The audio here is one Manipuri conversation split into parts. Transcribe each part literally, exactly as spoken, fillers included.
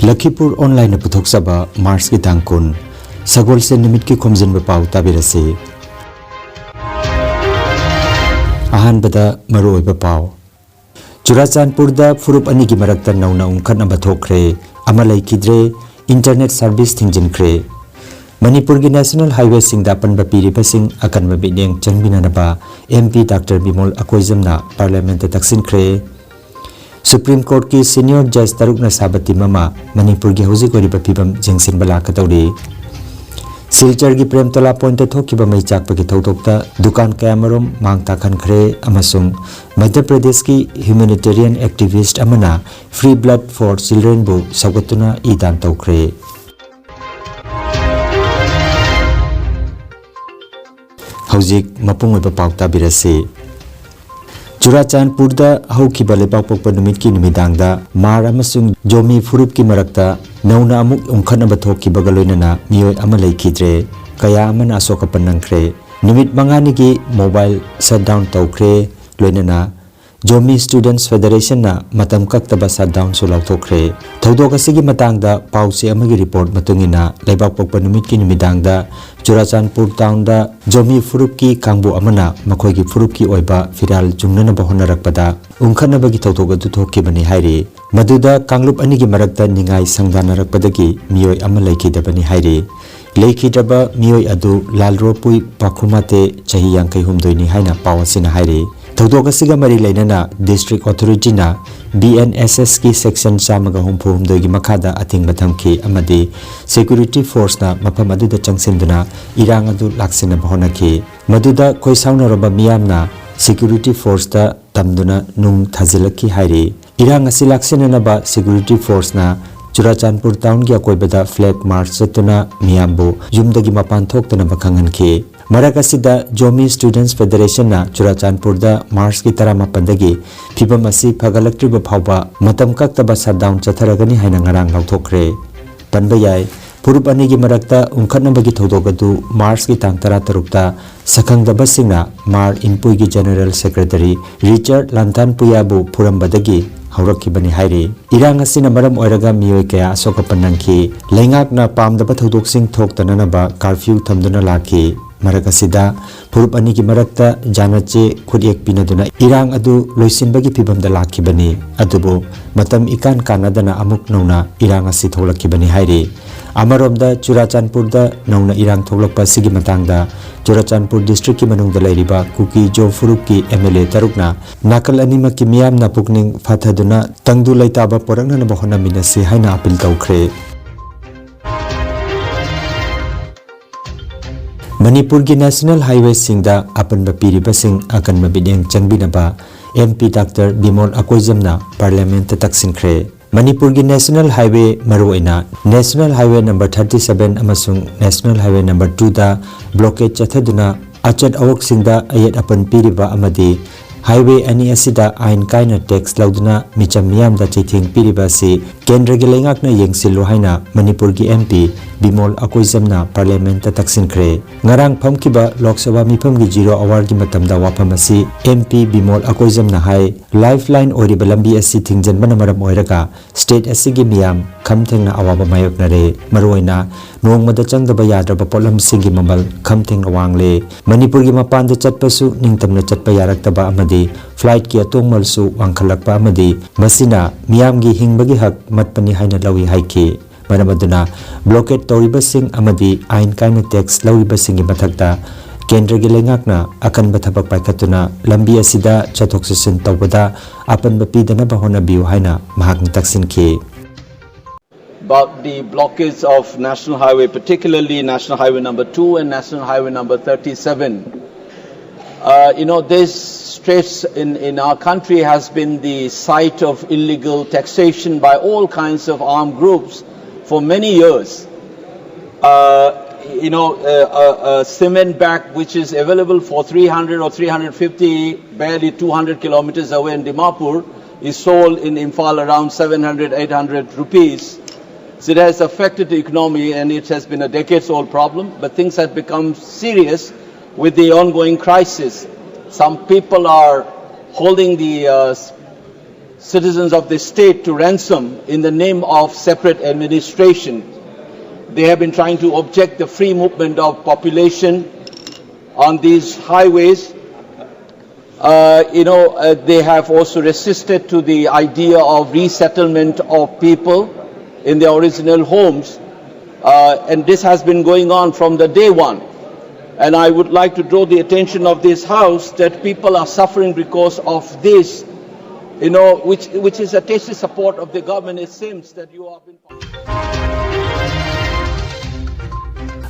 ꯂꯈꯤꯄꯨꯔ ꯑꯣꯟꯂꯥꯏꯟꯅ ꯄꯨꯊꯣꯛꯆꯕ ꯃꯥꯔꯆꯀꯤ ꯇꯥꯡ ꯀꯨꯟ, ꯁꯒꯣꯜꯁꯦꯟ ꯅꯨꯃꯤꯠꯀꯤ ꯈꯣꯝꯖꯤꯟꯕ ꯄꯥꯎ ꯇꯥꯕꯤꯔꯁꯤ꯫ ꯑꯍꯥꯟꯕꯗ ꯃꯔꯨꯑꯣꯏꯕ ꯄꯥꯎ꯫ ꯆꯨꯔꯥꯆꯥꯟꯄꯨꯔꯗ ꯐꯨꯔꯨꯞ ꯑꯅꯤꯒꯤ ꯃꯔꯛꯇ ꯅꯧꯅ ꯎꯪꯈꯠꯅꯕ ꯊꯣꯛꯈ꯭ꯔꯦ꯫ ꯑꯃ ꯂꯩꯈꯤꯗ꯭ꯔꯦ꯫ ꯏꯟꯇꯔꯅꯦꯠ ꯁꯔꯚꯤꯁ ꯊꯤꯡꯖꯤꯟꯈ꯭ꯔꯦ꯫ ꯃꯅꯤꯄꯨꯔꯒꯤ ꯅꯦꯁꯅꯦꯜ ꯍꯥꯏꯋꯦꯁꯤꯡꯗ ꯑꯄꯟꯕ ꯄꯤꯔꯤꯕꯁꯤꯡ ꯑꯀꯟꯕ ꯃꯤꯠꯌꯦꯡ ꯆꯪꯕꯤꯅꯅꯕ ꯑꯦꯝ ꯄꯤ ꯗꯥꯛꯇꯔ ꯕꯤꯃꯣꯜ ꯑꯀꯣꯏꯖꯝꯅ ꯄꯥꯔꯂꯤꯌꯥꯃꯦꯟꯠꯇ ꯇꯛꯁꯤꯟꯈ꯭ꯔꯦ꯫ ꯁꯨꯄ꯭ꯔꯤꯝ ꯀꯣꯔꯠꯀꯤ ꯁꯤꯅꯤꯌꯔ ꯖꯖ ꯇꯔꯨꯛꯅ ꯁꯥꯕ ꯇꯤꯝ ꯑꯃ ꯃꯅꯤꯄꯨꯔꯒꯤ ꯍꯧꯖꯤꯛ ꯑꯣꯏꯔꯤꯕ ꯐꯤꯕꯝ ꯌꯦꯡꯁꯤꯟꯕ ꯂꯥꯛꯀꯗꯧꯔꯤ꯫ ꯁꯤꯜꯆꯔꯒꯤ ꯄ꯭ꯔꯦꯝꯇꯣꯂꯥ ꯄꯣꯏꯟꯠꯇ ꯊꯣꯛꯈꯤꯕ ꯃꯩ ꯆꯥꯛꯄꯒꯤ ꯊꯧꯗꯣꯛꯇ ꯗꯨꯀꯥꯟ ꯀꯌꯥꯃꯔꯨꯝ ꯃꯥꯡ ꯇꯥꯛꯍꯟꯈ꯭ꯔꯦ ꯑꯃꯁꯨꯡ ꯃꯙ꯭ꯌ ꯄ꯭ꯔꯗꯦꯁꯀꯤ ꯍ꯭ꯌꯨꯃꯦꯅꯤꯇꯦꯔꯤꯌꯟ ꯑꯦꯛꯇꯤꯚꯤꯁ꯭ꯠ ꯑꯃꯅ Free Blood for Childrenꯕꯨ ꯁꯧꯒꯠꯇꯨꯅ ꯏ ꯗꯥꯟ ꯇꯧꯈ꯭ꯔꯦ꯫ ꯍꯧꯖꯤꯛ ꯃꯄꯨꯡ ꯑꯣꯏꯕ ꯄꯥꯎ ꯇꯥꯕꯤꯔꯁꯤ꯫ ꯆꯨꯔꯥꯆꯥꯟꯄꯨꯔꯗ ꯍꯧꯈꯤꯕ ꯂꯩꯕꯥꯛꯄꯣꯛꯄ ꯅꯨꯃꯤꯠꯀꯤ ꯅꯨꯃꯤꯗꯥꯡꯗ ꯃꯥꯔ ꯑꯃꯁꯨꯡ ꯖꯣꯃꯤ ꯐꯨꯔꯨꯞꯀꯤ ꯃꯔꯛꯇ ꯅꯧꯅ ꯑꯃꯨꯛ ꯎꯪꯈꯠꯅꯕ ꯊꯣꯛꯈꯤꯕꯒ ꯂꯣꯏꯅꯅ ꯃꯤꯑꯣꯏ ꯑꯃ ꯂꯩꯈꯤꯗ꯭ꯔꯦ, ꯀꯌꯥ ꯑꯃꯅ ꯑꯁꯣꯛ ꯑꯄꯟ ꯅꯪꯈ꯭ꯔꯦ꯫ ꯅꯨꯃꯤꯠ ꯃꯉꯥꯅꯤꯒꯤ ꯃꯣꯕꯥꯏꯜ ꯁꯠꯗꯥꯎꯟ ꯇꯧꯈ꯭ꯔꯦ, ꯂꯣꯏꯅꯅ ꯖꯣꯃꯤ ꯁ꯭ꯇꯨꯗꯦꯟꯠꯁ ꯐꯦꯗꯔꯦꯁꯟꯅ ꯃꯇꯝ ꯀꯛꯇꯕ ꯁꯠꯗꯥꯎꯟꯁꯨ ꯂꯥꯎꯊꯣꯛꯈ꯭ꯔꯦ꯫ ꯊꯧꯗꯣꯛ ꯑꯁꯤꯒꯤ ꯃꯇꯥꯡꯗ ꯄꯥꯎꯆꯦ ꯑꯃꯒꯤ ꯔꯤꯄꯣꯔꯠ ꯃꯇꯨꯡ ꯏꯟꯅ, ꯂꯩꯕꯥꯛꯄꯣꯛꯄ ꯅꯨꯃꯤꯠꯀꯤ ꯅꯨꯃꯤꯗꯥꯡꯗ ꯆꯨꯔꯥꯆꯥꯟꯄꯨꯔ ꯇꯥꯎꯟꯗ ꯖꯣꯃꯤ ꯐꯨꯔꯨꯞꯀꯤ ꯀꯥꯡꯕꯨ ꯑꯃꯅ ꯃꯈꯣꯏꯒꯤ ꯐꯨꯔꯨꯞꯀꯤ ꯑꯣꯏꯕ ꯐꯤꯔꯥꯜ ꯆꯨꯡꯅꯅꯕ ꯍꯣꯠꯅꯔꯛꯄꯗ ꯎꯪꯈꯠꯅꯕꯒꯤ ꯊꯧꯗꯣꯛ ꯑꯗꯨ ꯊꯣꯛꯈꯤꯕꯅꯤ ꯍꯥꯏꯔꯤ꯫ ꯃꯗꯨꯗ ꯀꯥꯡꯂꯨꯞ ꯑꯅꯤꯒꯤ ꯃꯔꯛꯇ ꯅꯤꯡꯉꯥꯏ ꯁꯪꯗꯥꯅꯔꯛꯄꯗꯒꯤ ꯃꯤꯑꯣꯏ ꯑꯃ ꯂꯩꯈꯤꯗꯕꯅꯤ ꯍꯥꯏꯔꯤ꯫ ꯂꯩꯈꯤꯗ꯭ꯔꯕ ꯃꯤꯑꯣꯏ ꯑꯗꯨ ꯂꯥꯜꯔꯣꯄꯨꯏ ꯄꯥꯈꯨꯃꯥꯇꯦ, ꯆꯍꯤ ꯌꯥꯡꯈꯩ ꯍꯨꯝꯗꯣꯏꯅꯤ ꯍꯥꯏꯅ ꯄꯥꯎ ꯑꯁꯤꯅ ꯍꯥꯏꯔꯤ꯫ ꯊꯧꯗꯣꯛ ꯑꯁꯤꯒ ꯃꯔꯤ ꯂꯩꯅꯅ ꯗꯤꯁꯇ꯭ꯔꯤꯛ ꯑꯣꯊꯣꯔꯤꯇꯤꯅ ꯕꯤ ꯑꯦꯟ ꯑꯦꯁ ꯑꯦꯁꯀꯤ ꯁꯦꯛꯁꯟ ꯆꯥꯝꯃꯒ ꯍꯨꯝꯐꯨ ꯍꯨꯝꯗꯣꯏꯒꯤ ꯃꯈꯥꯗ ꯑꯊꯤꯡꯕ ꯊꯝꯈꯤ ꯑꯃꯗꯤ ꯁꯦꯀ꯭ꯌꯨꯔꯤꯇꯤ ꯐꯣꯔꯁꯅ ꯃꯐꯝ ꯑꯗꯨꯗ ꯆꯪꯁꯤꯟꯗꯨꯅ ꯏꯔꯥꯡ ꯑꯗꯨ ꯂꯥꯛꯁꯤꯟꯅꯕ ꯍꯣꯠꯅꯈꯤ꯫ ꯃꯗꯨꯗ ꯈꯣꯏꯁꯥꯎꯅꯔꯕ ꯃꯤꯌꯥꯝꯅ ꯁꯦꯀ꯭ꯌꯨꯔꯤꯇꯤ ꯐꯣꯔꯁꯇ ꯇꯝꯗꯨꯅ ꯅꯨꯡ ꯊꯥꯖꯤꯜꯂꯛꯈꯤ ꯍꯥꯏꯔꯤ꯫ ꯏꯔꯥꯡ ꯑꯁꯤ ꯂꯥꯛꯁꯤꯟꯅꯅꯕ ꯁꯦꯀ꯭ꯌꯨꯔꯤꯇꯤ ꯐꯣꯔꯁꯅ ꯆꯨꯔꯥꯆꯥꯟꯄꯨꯔ ꯇꯥꯎꯟꯒꯤ ꯑꯀꯣꯏꯕꯗ ꯐ꯭ꯂꯦꯒ ꯃꯥꯔꯆ ꯆꯠꯇꯨꯅ ꯃꯤꯌꯥꯝꯕꯨ ꯌꯨꯝꯗꯒꯤ ꯃꯄꯥꯟ ꯊꯣꯛꯇꯅꯕ ꯈꯪꯍꯟꯈꯤ꯫ ꯃꯔꯛ ꯑꯁꯤꯗ ꯖꯣꯃꯤ ꯁ꯭ꯇꯨꯗꯦꯟꯠꯁ ꯐꯦꯗꯔꯦꯁꯟꯅ ꯆꯨꯔꯥꯆꯥꯟꯄꯨꯔꯗ ꯃꯥꯔꯆꯀꯤ ꯇꯔꯥꯃꯥꯄꯟꯗꯒꯤ ꯐꯤꯕꯝ ꯑꯁꯤ ꯐꯒꯠꯂꯛꯇ꯭ꯔꯤꯕ ꯐꯥꯎꯕ ꯃꯇꯝ ꯀꯛꯇꯕ ꯁꯠꯗꯥꯎꯟ ꯆꯠꯊꯔꯒꯅꯤ ꯍꯥꯏꯅ ꯉꯔꯥꯡ ꯂꯥꯎꯊꯣꯛꯈ꯭ꯔꯦ꯫ ꯄꯟꯕ ꯌꯥꯏ, ꯐꯨꯔꯨꯞ ꯑꯅꯤꯒꯤ ꯃꯔꯛꯇ ꯎꯪꯈꯠꯅꯕꯒꯤ ꯊꯧꯗꯣꯛ ꯑꯗꯨ ꯃꯥꯔꯆꯀꯤ ꯇꯥꯡ ꯇꯔꯥꯇꯔꯨꯛꯇ ꯁꯛꯈꯪꯗꯕꯁꯤꯡꯅ ꯃꯥꯔ ꯏꯟꯄꯨꯏꯒꯤ ꯖꯦꯅꯔꯦꯜ ꯁꯦꯀ꯭ꯔꯦꯇꯔꯤ ꯔꯤꯆꯥꯔꯗ ꯂꯥꯟꯊꯥꯟꯄꯨꯌꯥꯕꯨ ꯐꯨꯔꯝꯕꯗꯒꯤ ꯍꯧꯔꯛꯈꯤꯕꯅꯤ ꯍꯥꯏꯔꯤ꯫ ꯏꯔꯥꯡ ꯑꯁꯤꯅ ꯃꯔꯝ ꯑꯣꯏꯔꯒ ꯃꯤꯑꯣꯏ ꯀꯌꯥ ꯑꯁꯣꯛ ꯑꯄꯟ ꯅꯪꯈꯤ꯫ ꯂꯩꯉꯥꯛꯅ ꯄꯥꯝꯗꯕ ꯊꯧꯗꯣꯛꯁꯤꯡ ꯊꯣꯛꯇꯅꯅꯕ curfew ꯊꯝꯗꯨꯅ ꯂꯥꯛꯈꯤ꯫ ꯃꯔꯛ ꯑꯁꯤꯗ ꯐꯨꯔꯨꯞ ꯑꯅꯤꯒꯤ ꯃꯔꯛꯇ ꯌꯥꯅꯆꯦ ꯈꯨꯠꯌꯦꯛ ꯄꯤꯅꯗꯨꯅ ꯏꯔꯥꯡ ꯑꯗꯨ ꯂꯣꯏꯁꯤꯟꯕꯒꯤ ꯐꯤꯚꯝꯗ ꯂꯥꯛꯈꯤꯕꯅꯤ꯫ ꯑꯗꯨꯕꯨ ꯃꯇꯝ ꯏꯀꯥꯟ ꯀꯥꯟꯅꯗꯅ ꯑꯃꯨꯛ ꯅꯧꯅ ꯏꯔꯥꯡ ꯑꯁꯤ ꯊꯣꯛꯂꯛꯈꯤꯕꯅꯤ ꯍꯥꯏꯔꯤ꯫ ꯑꯃꯔꯣꯝꯗ ꯆꯨꯔꯥꯆꯥꯟꯄꯨꯔꯗ ꯅꯧꯅ ꯏꯔꯥꯡ ꯊꯣꯛꯂꯛꯄ ꯑꯁꯤꯒꯤ ꯃꯇꯥꯡꯗ ꯆꯨꯔꯥꯆꯥꯟꯄꯨꯔ districtꯀꯤ ꯃꯅꯨꯡꯗ ꯂꯩꯔꯤꯕ ꯀꯨꯀꯤ ꯖꯣ ꯐꯨꯔꯨꯞꯀꯤ MLA ꯇꯔꯨꯛꯅ ꯅꯥꯀꯜ ꯑꯅꯤꯃꯛꯀꯤ ꯃꯤꯌꯥꯝꯅ ꯄꯨꯛꯅꯤꯡ ꯐꯊꯗꯨꯅ ꯇꯪꯗꯨ ꯂꯩꯇꯥꯕ ꯄꯣꯔꯛꯅꯅꯕ ꯍꯣꯠꯅꯃꯤꯟꯅꯁꯤ ꯍꯥꯏꯅ appeal ꯇꯧꯈ꯭ꯔꯦ꯫ ꯃꯅꯤꯄꯨꯔꯒꯤ national highwayꯁꯤꯡꯗ ꯑꯄꯟꯕ ꯄꯤꯔꯤꯕꯁꯤꯡ ꯑꯀꯟꯕ ꯃꯤꯠꯌꯦꯡ ꯆꯪꯕꯤꯅꯕ MP Doctor ꯕꯤꯃꯣꯜ ꯑꯀꯣꯏꯖꯝꯅ Parliamentꯇ ꯇꯛꯁꯤꯟꯈ꯭ꯔꯦ꯫ ꯃꯅꯤꯄꯨꯔꯒꯤ national highway, ꯃꯔꯨꯑꯣꯏꯅ national highway number thirty seven ꯑꯃꯁꯨꯡ national highway number twoꯗ blockade ꯆꯠꯊꯗꯨꯅ ꯑꯆꯠ ꯑꯋꯣꯛꯁꯤꯡꯗ ꯑꯌꯦꯠ ꯑꯄꯟ ꯄꯤꯔꯤꯕ ꯑꯃꯗꯤ highway ꯑꯅꯤ ꯑꯁꯤꯗ ꯑꯥꯏꯟ ꯀꯥꯏꯅ tax ꯂꯧꯗꯨꯅ ꯃꯤꯆꯝ ꯃꯤꯌꯥꯝꯗ ꯆꯩꯊꯦꯡ ꯄꯤꯔꯤꯕ ꯑꯁꯤ ꯀꯦꯟꯗ꯭ꯔꯒꯤ ꯂꯩꯉꯥꯛꯅ ꯌꯦꯡꯁꯤꯜꯂꯨ ꯍꯥꯏꯅ ꯃꯅꯤꯄꯨꯔꯒꯤ MP ꯕꯤꯃꯣꯜ ꯑꯀꯣꯏꯖꯝꯅ Parliamentꯇ ꯇꯛꯁꯤꯟꯈ꯭ꯔꯦ꯫ ꯉꯔꯥꯡ ꯐꯝꯈꯤꯕ ꯂꯣꯛ ꯁꯚꯥ ꯃꯤꯐꯝꯒꯤ zero hourꯒꯤ ꯃꯇꯝꯗ ꯋꯥꯐꯝ ꯑꯁꯤ MP ꯕꯤꯃꯣꯜ ꯑꯀꯣꯏꯖꯝꯅ ꯍꯥꯏ, lifeline ꯑꯣꯏꯔꯤꯕ ꯂꯝꯕꯤ ꯑꯁꯤ ꯊꯤꯡꯖꯤꯟꯕꯅ ꯃꯔꯝ ꯑꯣꯏꯔꯒ state ꯑꯁꯤꯒꯤ ꯃꯤꯌꯥꯝ ꯈꯝ ꯊꯦꯡꯅ ꯑꯋꯥꯕ ꯃꯥꯌꯣꯛꯅꯔꯦ꯫ ꯃꯔꯨꯑꯣꯏꯅ ꯅꯣꯡꯃꯗ ꯆꯪꯗꯕ ꯌꯥꯗ꯭ꯔꯕ ꯄꯣꯠꯂꯝꯁꯤꯡꯒꯤ ꯃꯃꯜ ꯈꯝ ꯊꯦꯡꯅ ꯋꯥꯡꯂꯦ꯫ ꯃꯅꯤꯄꯨꯔꯒꯤ ꯃꯄꯥꯟꯗ ꯆꯠꯄꯁꯨ ꯅꯤꯡꯇꯝꯅ ꯆꯠꯄ ꯌꯥꯔꯛꯇꯕ ꯑꯃꯗꯤ flightꯀꯤ ꯑꯇꯣꯡꯃꯜꯁꯨ ꯋꯥꯡꯈꯠꯂꯛꯄ ꯑꯃꯗꯤ ꯃꯁꯤꯅ ꯃꯤꯌꯥꯝꯒꯤ ꯍꯤꯡꯕꯒꯤ ꯍꯛ ꯃꯠꯄꯅꯤ ꯍꯥꯏꯅ ꯂꯧꯏ ꯍꯥꯏꯈꯤ꯫ ꯃꯔꯝ ꯑꯗꯨꯅ blockade ꯇꯧꯔꯤꯕꯁꯤꯡ ꯑꯃꯗꯤ ꯑꯥꯏꯟ ꯀꯥꯏꯅ tax ꯂꯧꯔꯤꯕꯁꯤꯡꯒꯤ ꯃꯊꯛꯇ ꯀꯦꯟꯗ꯭ꯔꯒꯤ ꯂꯩꯉꯥꯛꯅ ꯑꯀꯟꯕ ꯊꯕꯛ ꯄꯥꯏꯈꯠꯇꯨꯅ ꯂꯝꯕꯤ ꯑꯁꯤꯗ ꯆꯠꯊꯣꯛ ꯆꯠꯁꯤꯟ ꯇꯧꯕꯗ ꯑꯄꯟꯕ ꯄꯤꯗꯅꯕ ꯍꯣꯠꯅꯕꯤꯌꯨ ꯍꯥꯏꯅ ꯃꯍꯥꯛꯅ ꯇꯛꯁꯤꯟꯈꯤ꯫ About the blockage of National Highway, particularly National Highway number two and National Highway number thirty-seven. Uh, you know, this stretch in, in our country has been the site of illegal taxation by all kinds of armed groups for many years. Uh, you know, a, a, a cement bag which is available for three hundred or three hundred fifty, barely two hundred kilometers away in Dimapur, is sold in Imphal around seven hundred, eight hundred rupees. So it has affected the economy, and it has been a decades-old problem, but things have become serious with the ongoing crisis. Some people are holding the uh, citizens of the state to ransom in the name of separate administration. They have been trying to object the free movement of population on these highways. Uh, you know, uh, they have also resisted to the idea of resettlement of people in their original homes. Uh, and this has been going on from the day one. And I would like to draw the attention of this House that people are suffering because of this, you know, which, which is a tacit support of the government. It seems that you have been.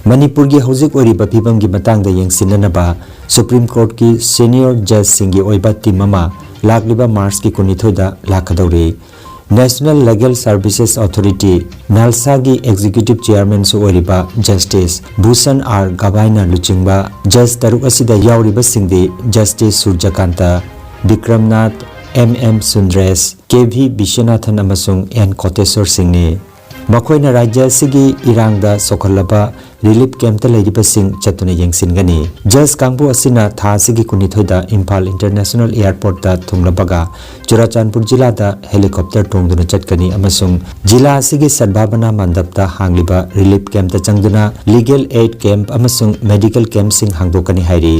ꯃꯅꯤꯄꯨꯔꯒꯤ ꯍꯧꯖꯤꯛ ꯑꯣꯏꯔꯤꯕ ꯐꯤꯕꯝꯒꯤ ꯃꯇꯥꯡꯗ ꯌꯦꯡꯁꯤꯟꯅꯅꯕ ꯁꯨꯄ꯭ꯔꯤꯝ ꯀꯣꯔꯠꯀꯤ ꯁꯦꯅꯤꯌꯣꯔ ꯖꯖꯁꯤꯡꯒꯤ ꯑꯣꯏꯕ ꯇꯤꯝ ꯑꯃ ꯂꯥꯛꯂꯤꯕ ꯃꯥꯔꯆꯀꯤ ꯀꯨꯟꯅꯤꯊꯣꯏꯗ ꯂꯥꯛꯀꯗꯧꯔꯤ꯫ National Legal Services Authority, ꯅꯥꯜꯁꯥꯒꯤ ꯑꯦꯛꯖꯤꯀ꯭ꯌꯨꯇꯤꯚ ꯆꯦꯌꯔꯃꯦꯟꯁꯨ ꯑꯣꯏꯔꯤꯕ ꯖꯁꯇꯤꯁ ꯚꯨꯁꯟ ꯑꯥꯔ ꯒꯚꯥꯏꯅ ꯂꯨꯆꯤꯡꯕ ꯖꯖ ꯇꯔꯨꯛ ꯑꯁꯤꯗ ꯌꯥꯎꯔꯤꯕꯁꯤꯡꯗꯤ justice Suryakant, Vikramnath, M M Sundresh, K V Viswanathan ꯑꯃꯁꯨꯡ ꯑꯦꯟ ꯀꯣꯇꯦꯁꯣꯔ ꯁꯤꯡꯅꯤ꯫ ꯃꯈꯣꯏꯅ ꯔꯥꯖ꯭ꯌ ꯑꯁꯤꯒꯤ ꯏꯔꯥꯡꯗ ꯁꯣꯛꯍꯜꯂꯕ ꯔꯤꯂꯤꯐ ꯀꯦꯝꯞꯇ ꯂꯩꯔꯤꯕꯁꯤꯡ ꯆꯠꯇꯨꯅ ꯌꯦꯡꯁꯤꯟꯒꯅꯤ꯫ ꯖꯖ ꯀꯥꯡꯕꯨ ꯑꯁꯤꯅ ꯊꯥ ꯑꯁꯤꯒꯤ ꯀꯨꯟꯅꯤꯊꯣꯏꯗ ꯏꯝꯐꯥꯜ ꯏꯟꯇꯔꯅꯦꯁꯅꯦꯜ ꯑꯦꯌꯔꯄꯣꯔꯠꯇ ꯊꯨꯡꯂꯕꯒ ꯆꯨꯔꯥꯆꯥꯟꯄꯨꯔ ꯖꯤꯂꯥꯗ ꯍꯦꯂꯤꯀꯣꯞꯇꯔ ꯇꯣꯡꯗꯨꯅ ꯆꯠꯀꯅꯤ ꯑꯃꯁꯨꯡ ꯖꯤꯂꯥ ꯑꯁꯤꯒꯤ ꯁꯗꯚꯥꯕꯅꯥ ꯃꯟꯗꯞꯇ ꯍꯥꯡꯂꯤꯕ ꯔꯤꯂꯤꯐ ꯀꯦꯝꯞꯇ ꯆꯪꯗꯨꯅ ꯂꯤꯒꯦꯜ ꯑꯦꯗ ꯀꯦꯝꯞ ꯑꯃꯁꯨꯡ ꯃꯦꯗꯤꯀꯦꯜ ꯀꯦꯝꯞꯁꯤꯡ ꯍꯥꯡꯗꯣꯛꯀꯅꯤ ꯍꯥꯏꯔꯤ꯫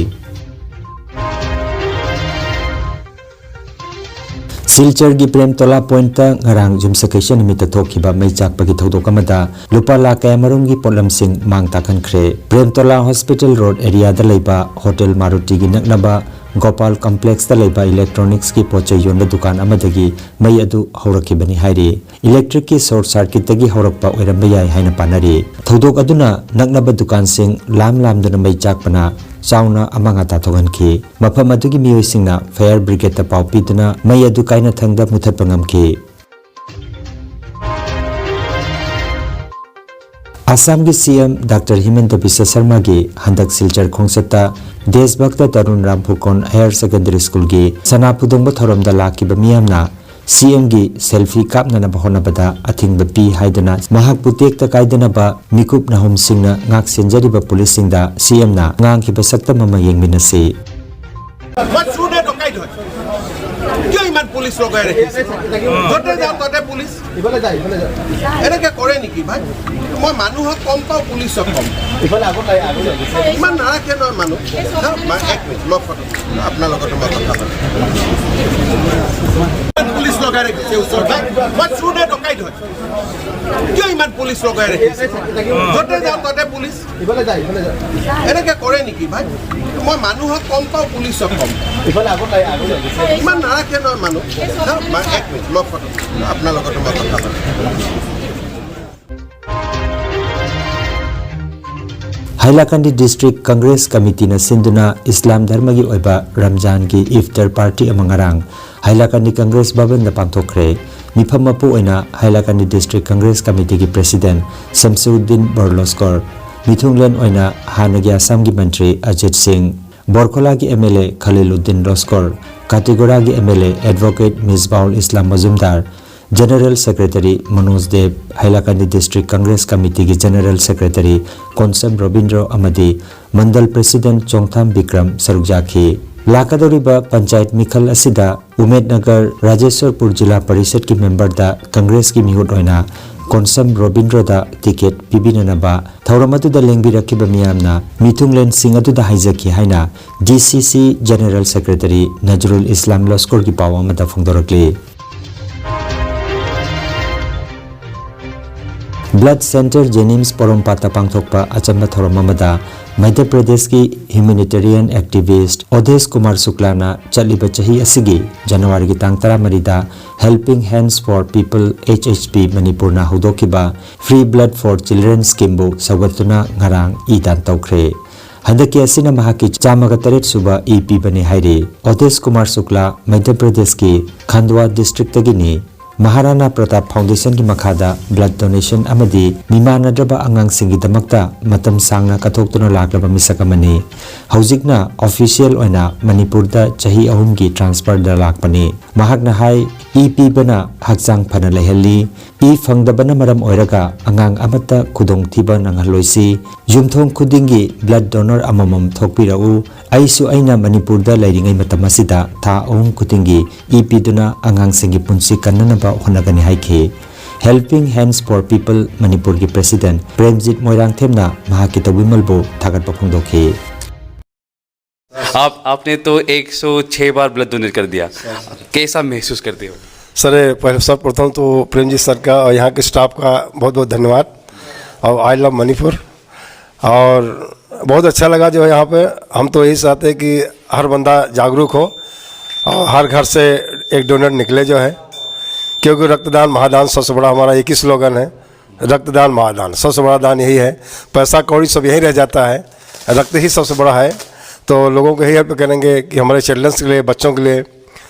ꯁꯤꯜꯆꯔꯒꯤ ꯄ꯭ꯔꯦꯝꯇꯣꯂꯥ ꯄꯣꯏꯟꯠꯇ ꯉꯔꯥꯡ ꯌꯨꯝꯁꯀꯩꯁ ꯅꯨꯃꯤꯠꯇ ꯊꯣꯛꯈꯤꯕ ꯃꯩ ꯆꯥꯛꯄꯒꯤ ꯊꯧꯗꯣꯛ ꯑꯃꯗ ꯂꯨꯄꯥ ꯂꯥꯈ ꯀꯌꯥꯃꯔꯨꯝꯒꯤ ꯄꯣꯠꯂꯝꯁꯤꯡ ꯃꯥꯡ ꯇꯥꯛꯍꯟꯈ꯭ꯔꯦ꯫ ꯄ꯭ꯔꯦꯝꯇꯣꯂꯥ ꯍꯣꯁꯄꯤꯇꯥꯜ ꯔꯣꯗ ꯑꯦꯔꯤꯌꯥꯗ ꯂꯩꯕ ꯍꯣꯇꯦꯜ ꯃꯥꯔꯨꯇꯤꯒꯤ ꯅꯛꯅꯕ ꯒꯣꯄꯥꯜ ꯀꯝꯄ꯭ꯂꯦꯛꯁꯇ ꯂꯩꯕ ꯏꯂꯦꯛꯇ꯭ꯔꯣꯅꯤꯛꯁꯀꯤ ꯄꯣꯠ ꯆꯩ ꯌꯣꯟꯕ ꯗꯨꯀꯥꯟ ꯑꯃꯗꯒꯤ ꯃꯩ ꯑꯗꯨ ꯍꯧꯔꯛꯈꯤꯕꯅꯤ ꯍꯥꯏꯔꯤ꯫ ꯏꯂꯦꯛꯇ꯭ꯔꯤꯛꯀꯤ ꯁꯣꯔꯠ ꯁꯥꯔꯀꯤꯠꯇꯒꯤ ꯍꯧꯔꯛꯄ ꯑꯣꯏꯔꯝꯕ ꯌꯥꯏ ꯍꯥꯏꯅ ꯄꯥꯅꯔꯤ꯫ ꯊꯧꯗꯣꯛ ꯑꯗꯨꯅ ꯅꯛꯅꯕ ꯗꯨꯀꯥꯟꯁꯤꯡ ꯂꯥꯝ ꯂꯥꯝꯗꯨꯅ ꯃꯩ ꯆꯥꯛꯄꯅ ꯆꯥꯎꯅ ꯑꯃꯥꯡ ꯑꯇꯥ ꯊꯣꯛꯍꯟꯈꯤ꯫ ꯃꯐꯝ ꯑꯗꯨꯒꯤ ꯃꯤꯑꯣꯏꯁꯤꯡꯅ ꯐꯥꯌꯔ ꯕ꯭ꯔꯤꯒꯦꯗꯇ ꯄꯥꯎ ꯄꯤꯗꯨꯅ ꯃꯩ ꯑꯗꯨ ꯀꯥꯏꯅꯊꯪꯗ ꯃꯨꯊꯠꯄ ꯉꯝꯈꯤ꯫ ꯑꯁꯥꯝꯒꯤ ꯁꯤ ꯑꯦꯝ ꯗꯥꯛꯇꯔ ꯍꯤꯃꯟꯇ ꯕꯤꯁ꯭ꯋ ꯁꯔꯃꯥꯒꯤ ꯍꯟꯗꯛ ꯁꯤꯜꯆꯔ ꯈꯣꯡꯆꯠꯇ ꯗꯦꯁꯚꯛꯇ ꯇꯔꯨꯟ ꯔꯥꯝ ꯐꯨꯀꯣꯟ ꯍꯥꯌꯔ ꯁꯦꯀꯦꯟꯗꯔꯤ ꯁ꯭ꯀꯨꯜꯒꯤ ꯁꯅꯥ ꯐꯨꯗꯣꯡꯕ ꯊꯧꯔꯝꯗ ꯂꯥꯛꯈꯤꯕ ꯃꯤꯌꯥꯝꯅ ꯁꯤ ꯑꯦꯝꯒꯤ ꯁꯦꯜꯐꯤ ꯀꯥꯞꯅꯅꯕ ꯍꯣꯠꯅꯕꯗ ꯑꯊꯤꯡꯕ ꯄꯤ ꯍꯥꯏꯗꯨꯅ ꯃꯍꯥꯛꯄꯨ ꯇꯦꯛꯇ ꯀꯥꯏꯗꯅꯕ ꯃꯤꯀꯨꯞ ꯅꯥꯍꯨꯝꯁꯤꯡꯅ ꯉꯥꯛ ꯁꯦꯟꯖꯔꯤꯕ ꯄꯨꯂꯤꯁꯁꯤꯡꯗ ꯁꯤ ꯑꯦꯝꯅ ꯉꯥꯡꯈꯤꯕ ꯁꯛꯇꯝ ꯑꯃ ꯌꯦꯡꯃꯤꯟꯅꯁꯤ꯫ কিয় ইমান পুলিচ লগাই ৰাখিছে? য'তে যাওঁ ততে পুলিচ। এনেকে কৰে নেকি ভাই? মই মানুহক কম পাওঁ, পুলিচক কম। ইমান নাৰাখে নহয় মানুহ। হা? মা-, এক মিনিট, মই ফটো, আপোনাৰ লগতে মই কথা পাতিম। ইমান পুলিচ লগাই ৰাখিছে ওচৰত। ভাই, মই চোৰ নে ডকাইত হয়? কিয় ইমান পুলিচ লগাই ৰাখিছে? য'তে যাওঁ ততে পুলিচ। এনেকে কৰে নেকি ভাই? মই মানুহক কম পাওঁ, পুলিচক কম। ইমান নাৰাখে নহয় মানুহ। হা? মা-, এক মিনিট, মই ফটো, আপোনাৰ লগতে মই কথা পাতিম। Hailakandi District Congress Committeeꯅ ꯁꯤꯟꯗꯨꯅ ꯏꯁꯂꯥꯝ ꯙꯔꯃꯒꯤ ꯑꯣꯏꯕ ꯔꯝꯖꯥꯟꯒꯤ ꯏꯐꯇꯔ ꯄꯥꯔꯇꯤ ꯑꯃ ꯉꯔꯥꯡ ꯍꯥꯏꯂꯥꯀꯟꯗꯤ ꯀꯪꯒ꯭ꯔꯦꯁ ꯚꯕꯟꯗ ꯄꯥꯡꯊꯣꯛꯈ꯭ꯔꯦ꯫ ꯃꯤꯐꯝ ꯃꯄꯨ ꯑꯣꯏꯅ ꯍꯥꯏꯂꯥꯀꯟꯗꯤ District Congress Committeeꯒꯤ President ꯁꯝꯁꯨꯗꯤꯟ ꯕꯣꯔꯂꯣꯁꯀꯣꯔ, ꯃꯤꯊꯨꯡꯂꯦꯟ ꯑꯣꯏꯅ ꯍꯥꯟꯅꯒꯤ ꯑꯁꯥꯝꯒꯤ ꯃꯟꯇ꯭ꯔꯤ ꯑꯖꯤꯠ ꯁꯤꯡ, ꯕꯣꯔꯈꯣꯂꯥꯒꯤ MLA ꯈꯂꯤꯂꯨꯗꯤꯟ ꯂꯣꯁꯀꯣꯔ, ꯀꯥꯇꯤꯒꯣꯔꯥꯒꯤ MLA Advocate ꯃꯤꯁꯕꯥꯎꯜ ꯏꯁꯂꯥꯝ ꯃꯖꯨꯝꯗꯥꯔ, General Secretary ꯃꯅꯣꯖ ꯗꯦꯕ, ꯍꯥꯏꯂꯥꯀꯟꯗꯤ District Congress Committeeꯒꯤ General Secretary Konsam Robindro ꯑꯃꯗꯤ ꯃꯟꯗꯜ President ꯆꯣꯡꯊꯥꯝ ꯕꯤꯀ꯭ꯔꯝ ꯁꯔꯨꯛ ꯌꯥꯈꯤ꯫ ꯂꯥꯛꯀꯗꯧꯔꯤꯕ ꯄꯟꯆꯥꯌꯠ ꯃꯤꯈꯜ ꯑꯁꯤꯗ ꯎꯃꯦꯗꯅꯒꯔ ꯔꯥꯖꯦꯁ꯭ꯋꯔꯄꯨꯔ ꯖꯤꯂꯥ ꯄꯔꯤꯁꯠꯀꯤ ꯃꯦꯝꯕꯔꯗ ꯀꯪꯒ꯭ꯔꯦꯁꯀꯤ ꯃꯤꯍꯨꯠ ꯑꯣꯏꯅ ꯀꯣꯟꯁꯝ ꯔꯣꯕꯤꯟꯗ꯭ꯔꯣꯗ ꯇꯤꯀꯦꯠ ꯄꯤꯕꯤꯅꯅꯕ ꯊꯧꯔꯝ ꯑꯗꯨꯗ ꯂꯦꯡꯕꯤꯔꯛꯈꯤꯕ ꯃꯤꯌꯥꯝꯅ ꯃꯤꯊꯨꯡꯂꯦꯟꯁꯤꯡ ꯑꯗꯨꯗ ꯍꯥꯏꯖꯈꯤ ꯍꯥꯏꯅ DCC General Secretary ꯅꯖꯔꯨꯜ ꯏꯁꯂꯥꯝ ꯂꯣꯁꯀꯣꯔꯒꯤ ꯄꯥꯎ ꯑꯃꯗ ꯐꯣꯡꯗꯣꯔꯛꯂꯤ꯫ Blood Centre JNIMS ꯄꯣꯔꯣꯝꯄꯥꯠꯇ ꯄꯥꯡꯊꯣꯛꯄ ꯑꯆꯝꯕ ꯊꯧꯔꯝ ꯑꯃꯗ ꯃꯙ꯭ꯌ ꯄ꯭ꯔꯗꯦꯁꯀꯤ humanitarian activist ꯑꯣꯗꯦꯁ ꯀꯨꯃꯥꯔ ꯁꯨꯛꯂꯥꯅ ꯆꯠꯂꯤꯕ ꯆꯍꯤ ꯑꯁꯤꯒꯤ ꯖꯅꯋꯥꯔꯤꯒꯤ ꯇꯥꯡ ꯇꯔꯥꯃꯔꯤꯗ Helping Hands for People, HHP, ꯃꯅꯤꯄꯨꯔꯅ ꯍꯧꯗꯣꯛꯈꯤꯕ Free Blood for Children Schemeꯕꯨ ꯁꯧꯒꯠꯇꯨꯅ ꯉꯔꯥꯡ ꯏ ꯗꯥꯟ ꯇꯧꯈ꯭ꯔꯦ꯫ ꯍꯟꯗꯛꯀꯤ ꯑꯁꯤꯅ ꯃꯍꯥꯛꯀꯤ ꯆꯥꯝꯃꯒ ꯇꯔꯦꯠ ꯁꯨꯕ ꯏ ꯄꯤꯕꯅꯤ ꯍꯥꯏꯔꯤ꯫ ꯑꯣꯗꯦꯁ ꯀꯨꯃꯥꯔ ꯁꯨꯛꯂꯥ ꯃꯙ꯭ꯌ ꯄ꯭ꯔꯗꯦꯁꯀꯤ ꯈꯟꯗ꯭ꯋꯥ districtꯇꯒꯤꯅꯤ꯫ ꯃꯍꯥꯔꯥꯅꯥ ꯄ꯭ꯔꯇꯥꯞ Foundationꯒꯤ ꯃꯈꯥꯗ blood donation ꯑꯃꯗꯤ ꯃꯤꯃꯥꯟꯅꯗ꯭ꯔꯕ ꯑꯉꯥꯡꯁꯤꯡꯒꯤꯗꯃꯛꯇ ꯃꯇꯝ ꯁꯥꯡꯅ ꯀꯠꯊꯣꯛꯇꯨꯅ ꯂꯥꯛꯂꯕ ꯃꯤꯁꯛ ꯑꯃꯅꯤ꯫ ꯍꯧꯖꯤꯛꯅ official ꯑꯣꯏꯅ ꯃꯅꯤꯄꯨꯔꯗ ꯆꯍꯤ ꯑꯍꯨꯝꯒꯤ transferꯗ ꯂꯥꯛꯄꯅꯤ꯫ ꯃꯍꯥꯛꯅ ꯍꯥꯏ, ꯏ ꯄꯤꯕꯅ ꯍꯛꯆꯥꯡ ꯐꯅ ꯂꯩꯍꯜꯂꯤ, ꯏ ꯐꯪꯗꯕꯅ ꯃꯔꯝ ꯑꯣꯏꯔꯒ ꯑꯉꯥꯡ ꯑꯃꯠꯇ ꯈꯨꯗꯣꯡꯊꯤꯕ ꯅꯪꯍꯜꯂꯣꯏꯁꯤ꯫ ꯌꯨꯝꯊꯣꯡ ꯈꯨꯗꯤꯡꯒꯤ blood donor ꯑꯃꯃꯝ ꯊꯣꯛꯄꯤꯔꯛꯎ꯫ ꯑꯩꯁꯨ ꯑꯩꯅ ꯃꯅꯤꯄꯨꯔꯗ ꯂꯩꯔꯤꯉꯩ ꯃꯇꯝ ꯑꯁꯤꯗ ꯊꯥ ꯑꯍꯨꯝ ꯈꯨꯗꯤꯡꯒꯤ ꯏ ꯄꯤꯗꯨꯅ ꯑꯉꯥꯡꯁꯤꯡꯒꯤ ꯄꯨꯟꯁꯤ ꯀꯟꯅꯅꯕ ꯍꯣꯠꯅꯒꯅꯤ ꯍꯥꯏꯈꯤ꯫ Helping Hands for People ꯃꯅꯤꯄꯨꯔꯒꯤ president ꯄ꯭ꯔꯦꯝꯖꯤꯠ ꯃꯣꯏꯔꯥꯡꯊꯦꯝꯅ ꯃꯍꯥꯛꯀꯤ ꯇꯧꯕꯤꯃꯜꯕꯨ ꯊꯥꯒꯠꯄ ꯐꯣꯡꯗꯣꯛꯈꯤ꯫ आप आपने तो एक सौ छह बार ब्लड डोनेट कर दिया, कैसा महसूस करते हो? सर, पहले सर्वप्रथम तो प्रेम जी सर का और यहाँ के स्टाफ का बहुत बहुत धन्यवाद। और आई लव मणिपुर। और बहुत अच्छा लगा जो है यहाँ पे। हम तो यही चाहते हैं कि हर बंदा जागरूक हो और हर घर से एक डोनेट निकले जो है, क्योंकि रक्तदान महादान सबसे बड़ा हमारा एक ही स्लोगन है, रक्तदान महादान सबसे बड़ा दान यही है। पैसा कौड़ी सब यहीं रह जाता है, रक्त ही सबसे बड़ा है। तो लोगों को यही हेल्प करेंगे कि हमारे चिल्ड्रंस के लिए, बच्चों के लिए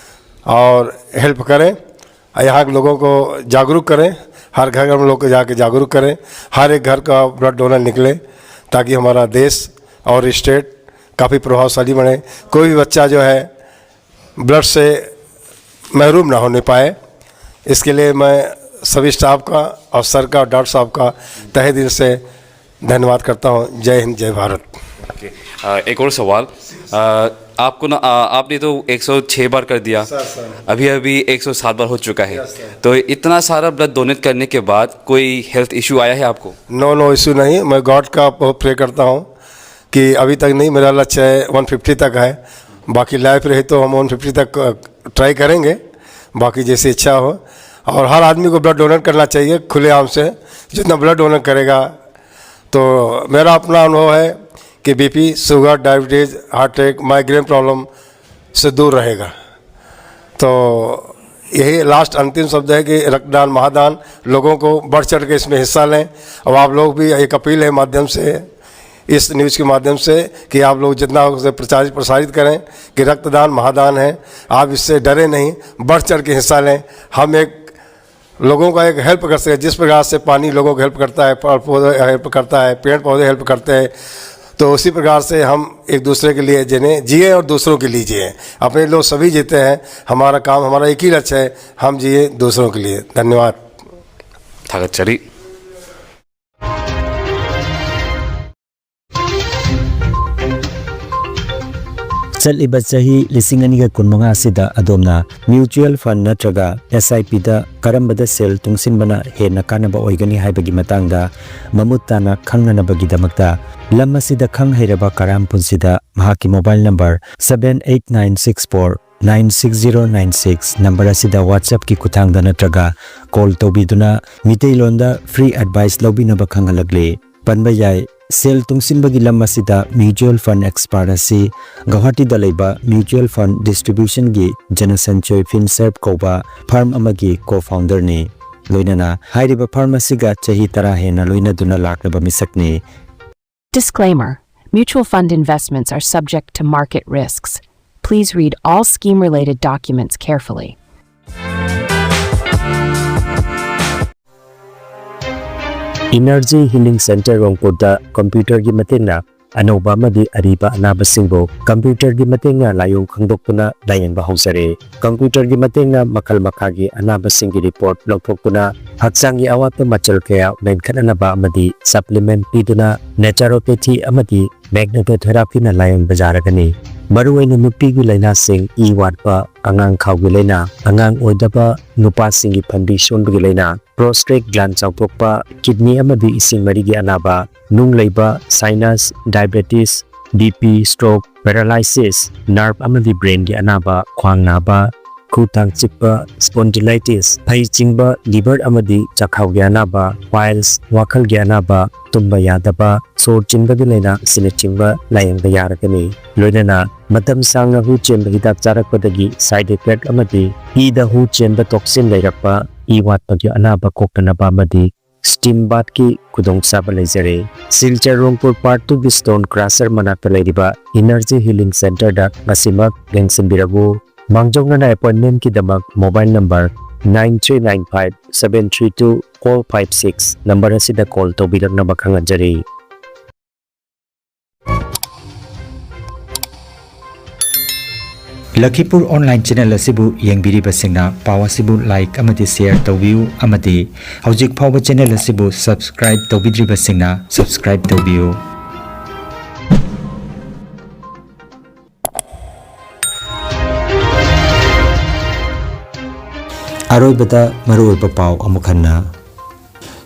और हेल्प करें। यहाँ के लोगों को जागरूक करें, हर घर में लोग को जाके जागरूक करें, हर एक घर का ब्लड डोनर निकले, ताकि हमारा देश और स्टेट काफ़ी प्रभावशाली बने। कोई भी बच्चा जो है ब्लड से महरूम ना होने पाए। इसके लिए मैं सभी स्टाफ का और सर का और डॉक्टर साहब का तहे दिल से धन्यवाद करता हूँ। जय हिंद, जय भारत। ओके। अ, एक और सवाल। अ, आपको ना, अ, आपने तो एक सौ छह बार कर दिया, अभी अभी एक सौ सात बार हो चुका है। तो इतना सारा ब्लड डोनेट करने के बाद कोई हेल्थ इशू आया है आपको? नो नो इशू नहीं। मैं गॉड का बहुत प्रे करता हूँ कि अभी तक नहीं, मेरा लक्ष्य है वन फिफ्टी तक है। बाकी लाइफ रही तो हम वन फिफ्टी तक ट्राई करेंगे, बाकी जैसी इच्छा हो। और हर आदमी को ब्लड डोनेट करना चाहिए खुलेआम से। जितना ब्लड डोनेट करेगा, तो मेरा अपना अनुभव है कि BP, sugar, diabetes, heart attack, migraine problem से दूर रहेगा। तो यही लास्ट अंतिम शब्द है कि रक्तदान महादान, लोगों को बढ़ चढ़ के इसमें हिस्सा लें। और आप लोग भी एक अपील है माध्यम से, इस न्यूज़ के माध्यम से, कि आप लोग जितना हो उसे प्रचारित प्रसारित करें कि रक्तदान महादान है। आप इससे डरे नहीं, बढ़ चढ़ के हिस्सा लें। हम एक लोगों का एक हेल्प कर सके, जिस प्रकार से पानी लोगों को हेल्प करता है, फल पौधे हेल्प करता है, पेड़ पौधे हेल्प करते हैं, तो उसी प्रकार से हम एक दूसरे के लिए जिए, जिए और दूसरों के लिए जिए। अपने लोग सभी जीते हैं। हमारा काम, हमारा एक ही लक्ष्य है, हम जिए दूसरों के लिए। धन्यवाद। ꯊꯥꯒꯠꯆꯔꯤ꯫ ꯆꯠꯂꯤꯕ ꯆꯍꯤ ꯂꯤꯁꯤꯡ ꯑꯅꯤꯒ ꯀꯨꯟꯃꯉꯥ ꯑꯁꯤꯗ ꯑꯗꯣꯝꯅ mutual fund ꯅꯠꯇ꯭ꯔꯒ S I P ꯗ ꯀꯔꯝꯕꯗ ꯁꯦꯜ ꯇꯨꯡꯁꯤꯟꯕꯅ ꯍꯦꯟꯅ ꯀꯥꯟꯅꯕ ꯑꯣꯏꯒꯅꯤ ꯍꯥꯏꯕꯒꯤ ꯃꯇꯥꯡꯗ ꯃꯃꯨꯠ ꯇꯥꯅ ꯈꯪꯅꯅꯕꯒꯤꯗꯃꯛꯇ, ꯂꯝ ꯑꯁꯤꯗ ꯈꯪ ꯍꯩꯔꯕ ꯀꯔꯥꯝ ꯄꯨꯟꯁꯤꯗ ꯃꯍꯥꯛꯀꯤ mobile number seven eight nine six four nine six zero nine six number ꯑꯁꯤꯗ WhatsApp ꯀꯤ ꯈꯨꯠꯊꯥꯡꯗ ꯅꯠꯇ꯭ꯔꯒ call ꯇꯧꯕꯤꯗꯨꯅ ꯃꯤꯇꯩꯂꯣꯟꯗ free advice ꯂꯧꯕꯤꯅꯕ ꯈꯪꯍꯜꯂꯛꯂꯤ꯫ ꯄꯟꯕ ꯌꯥꯏ, ꯁꯦꯜ ꯇꯨꯡꯁꯤꯟꯕꯒꯤ ꯂꯝ ꯑꯁꯤꯗ mutual fund expert ꯑꯁꯤ ꯒꯧꯍꯥꯇꯤꯗ ꯂꯩꯕ mutual fund distribution ꯒꯤ ꯖꯅꯁꯟꯆꯣꯏ FinServ ꯀꯧꯕ firm ꯑꯃꯒꯤ co-founder ꯅꯤ꯫ ꯂꯣꯏꯅꯅ ꯍꯥꯏꯔꯤꯕ firm ꯑꯁꯤꯒ ꯆꯍꯤ ꯇꯔꯥ ꯍꯦꯟꯅ ꯂꯣꯏꯅꯗꯨꯅ ꯂꯥꯛꯂꯕ ꯃꯤꯁꯛꯅꯤ꯫ Disclaimer: Mutual fund investments are subject to market risks. Please read all scheme related documents carefully. Energy Healing Center ꯔꯣꯡꯄꯨꯔꯗ ꯀꯝꯄ꯭ꯌꯨꯇꯔꯒꯤ ꯃꯇꯦꯡꯅ ꯑꯅꯧꯕ ꯑꯃꯗꯤ ꯑꯔꯤꯕ ꯑꯅꯥꯕꯁꯤꯡꯕꯨ ꯀꯝꯄ꯭ꯌꯨꯇꯔꯒꯤ ꯃꯇꯦꯡꯅ ꯂꯥꯏꯑꯣꯡ ꯈꯪꯗꯣꯛꯇꯨꯅ ꯂꯥꯌꯦꯡꯕ ꯍꯧꯖꯔꯦ꯫ ꯀꯝꯄ꯭ꯌꯨꯇꯔꯒꯤ ꯃꯇꯦꯡꯅ ꯃꯈꯜ ꯃꯈꯥꯒꯤ ꯑꯅꯥꯕꯁꯤꯡꯒꯤ ꯔꯤꯄꯣꯔꯠ ꯂꯧꯊꯣꯛꯇꯨꯅ ꯍꯛꯆꯥꯡꯒꯤ ꯑꯋꯥꯠꯄ ꯃꯆꯜ ꯀꯌꯥ ꯃꯦꯟꯈꯠꯅꯅꯕ ꯑꯃꯗꯤ ꯁꯄ꯭ꯂꯤꯃꯦꯟꯠ ꯄꯤꯗꯨꯅ naturopathy ꯑꯃꯗꯤ magnetotherapyꯅ ꯂꯥꯌꯦꯡꯕ ꯌꯥꯔꯒꯅꯤ꯫ ꯃꯔꯨꯑꯣꯏꯅ ꯅꯨꯄꯤꯒꯤ ꯂꯥꯏꯅꯥꯁꯤꯡ, ꯏ ꯋꯥꯠꯄ, ꯑꯉꯥꯡ ꯈꯥꯎꯒꯤ ꯂꯥꯏꯅꯥ, ꯑꯉꯥꯡ ꯑꯣꯏꯗꯕ, ꯅꯨꯄꯥꯁꯤꯡꯒꯤ ꯐꯟꯕꯤ ꯁꯣꯟꯕꯒꯤ ꯂꯥꯏꯅꯥ, prostate gland ꯆꯥꯎꯊꯣꯛꯄ, kidney ꯑꯃꯗꯤ ꯏꯁꯤꯡ ꯃꯔꯤꯒꯤ ꯑꯅꯥꯕ, ꯅꯨꯡ ꯂꯩꯕ, sinus, diabetes, BP, stroke, paralysis, nerve ꯑꯃꯗꯤ brainꯒꯤ ꯑꯅꯥꯕ, ꯈ꯭ꯋꯥꯡ ꯅꯥꯕ, ꯈꯨ ꯊꯥꯡ ꯆꯤꯛꯄ, spondylitis, ꯐꯩ ꯆꯤꯡꯕ, liver ꯑꯃꯗꯤ ꯆꯥꯛꯈꯥꯎꯒꯤ ꯑꯅꯥꯕ, piles, ꯋꯥꯈꯜꯒꯤ ꯑꯅꯥꯕ, ꯇꯨꯝꯕ ꯌꯥꯗꯕ, ꯁꯣꯔ ꯆꯤꯟꯕꯒꯤ ꯂꯥꯏꯅꯥ ꯑꯁꯤꯅꯆꯤꯡꯕ ꯂꯥꯌꯦꯡꯕ ꯌꯥꯔꯒꯅꯤ꯫ ꯂꯣꯏꯅꯅ ꯃꯇꯝ ꯁꯥꯡꯅ ꯍꯨ ꯆꯦꯟꯕ ꯍꯤꯗꯥꯛ ꯆꯥꯔꯛꯄꯗꯒꯤ side effect ꯑꯃꯗꯤ ꯏꯗ ꯍꯨ ꯆꯦꯟꯕ toxin ꯂꯩꯔꯛꯄ, ꯏ ꯋꯥꯠꯄꯒꯤ ꯑꯅꯥꯕ ꯀꯣꯛꯇꯅꯕ ꯑꯃꯗꯤ steam bathꯀꯤ ꯈꯨꯗꯣꯡꯆꯥꯕ ꯂꯩꯖꯔꯦ꯫ ꯁꯤꯜꯆꯔ ꯔꯣꯡꯄꯨꯔ part twoꯒꯤ stone crusher ꯃꯅꯥꯛꯇ ꯂꯩꯔꯤꯕ Energy Healing Centerꯗ ꯉꯁꯤꯃꯛ ꯌꯦꯡꯁꯤꯟꯕꯤꯔꯛꯎ꯫ ꯃꯥꯡꯖꯧꯅꯅ appointmentꯀꯤꯗꯃꯛ mobile number nine three nine five seven three two four five six number ꯑꯁꯤꯗ call ꯇꯧꯕꯤꯔꯛꯅꯕ ꯈꯪꯍꯟꯖꯔꯤ꯫ ꯂꯈꯤꯄꯨꯔ ꯑꯣꯟꯂꯥꯏꯟ ꯆꯦꯅꯦꯜ ꯑꯁꯤꯕꯨ ꯌꯦꯡꯕꯤꯔꯤꯕꯁꯤꯡꯅ ꯄꯥꯎ ꯑꯁꯤꯕꯨ ꯂꯥꯏꯛ ꯑꯃꯗꯤ ꯁꯦꯌꯔ ꯇꯧꯕꯤꯌꯨ ꯑꯃꯗꯤ ꯍꯧꯖꯤꯛ ꯐꯥꯎꯕ ꯆꯦꯅꯦꯜ ꯑꯁꯤꯕꯨ ꯁꯕꯁꯀ꯭ꯔꯥꯏꯕ ꯇꯧꯕꯤꯗ꯭ꯔꯤꯕꯁꯤꯡꯅ ꯁꯕꯁꯀ꯭ꯔꯥꯏꯕ ꯇꯧꯕꯤꯌꯨ꯫ ꯑꯔꯣꯏꯕꯗ ꯃꯔꯨꯑꯣꯏꯕ ꯄꯥꯎ ꯑꯃꯨꯛ ꯍꯟꯅ꯫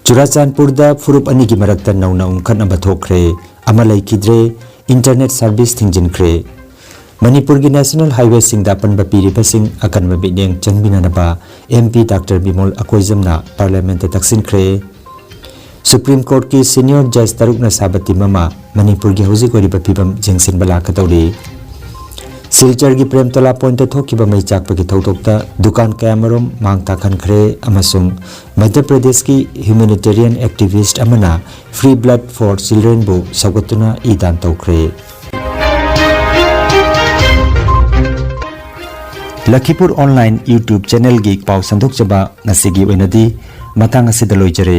ꯆꯨꯔꯥꯆꯥꯟꯄꯨꯔꯗ ꯐꯨꯔꯨꯞ ꯑꯅꯤꯒꯤ ꯃꯔꯛꯇ ꯅꯧꯅ ꯎꯪꯈꯠꯅꯕ ꯊꯣꯛꯈ꯭ꯔꯦ꯫ ꯑꯃ ꯂꯩꯈꯤꯗ꯭ꯔꯦ꯫ ꯏꯟꯇꯔꯅꯦꯠ ꯁꯔꯚꯤꯁ ꯊꯤꯡꯖꯤꯟꯈ꯭ꯔꯦ꯫ ꯃꯅꯤꯄꯨꯔꯒꯤ ꯅꯦꯁꯅꯦꯜ ꯍꯥꯏꯋꯦꯁꯤꯡꯗ ꯑꯄꯟꯕ ꯄꯤꯔꯤꯕꯁꯤꯡ ꯑꯀꯟꯕ ꯃꯤꯠꯌꯦꯡ ꯆꯪꯕꯤꯅꯅꯕ ꯑꯦꯝ ꯄꯤ ꯗꯥꯛꯇꯔ ꯕꯤꯃꯣꯜ ꯑꯀꯣꯏꯖꯝꯅ ꯄꯥꯔꯂꯤꯌꯥꯃꯦꯟꯠꯇ ꯇꯛꯁꯤꯟꯈ꯭ꯔꯦ꯫ ꯁꯨꯄ꯭ꯔꯤꯝ ꯀꯣꯔꯠꯀꯤ ꯁꯤꯅꯤꯌꯔ ꯖꯖ ꯇꯔꯨꯛꯅ ꯁꯥꯕ ꯇꯤꯝ ꯑꯃ ꯃꯅꯤꯄꯨꯔꯒꯤ ꯍꯧꯖꯤꯛ ꯑꯣꯏꯔꯤꯕ ꯐꯤꯕꯝ ꯌꯦꯡꯁꯤꯟꯕ ꯂꯥꯛꯀꯗꯧꯔꯤ꯫ ꯁꯤꯜꯆꯔꯒꯤ ꯄ꯭ꯔꯦꯝꯇꯣꯂꯥ ꯄꯣꯏꯟꯠꯇ ꯊꯣꯛꯈꯤꯕ ꯃꯩ ꯆꯥꯛꯄꯒꯤ ꯊꯧꯗꯣꯛꯇ ꯗꯨꯀꯥꯟ ꯀꯌꯥꯃꯔꯨꯝ ꯃꯥꯡ ꯇꯥꯛꯍꯟꯈ꯭ꯔꯦ ꯑꯃꯁꯨꯡ ꯃꯙ꯭ꯌ ꯄ꯭ꯔꯗꯦꯁꯀꯤ ꯍ꯭ꯌꯨꯃꯦꯅꯤꯇꯦꯔꯤꯌꯟ ꯑꯦꯛꯇꯤꯚꯤꯁ꯭ꯠ ꯑꯃꯅ Free Blood for Childrenꯕꯨ ꯁꯧꯒꯠꯇꯨꯅ ꯏ ꯗꯥꯟ ꯇꯧꯈ꯭ꯔꯦ꯫ ꯂꯈꯤꯄꯨꯔ ꯑꯣꯟꯂꯥꯏꯟ YouTube ꯆꯦꯅꯦꯜꯒꯤ ꯄꯥꯎ ꯁꯟꯗꯣꯛꯆꯕ ꯉꯁꯤꯒꯤ ꯑꯣꯏꯅꯗꯤ ꯃꯇꯥꯡ ꯑꯁꯤꯗ ꯂꯣꯏꯖꯔꯦ꯫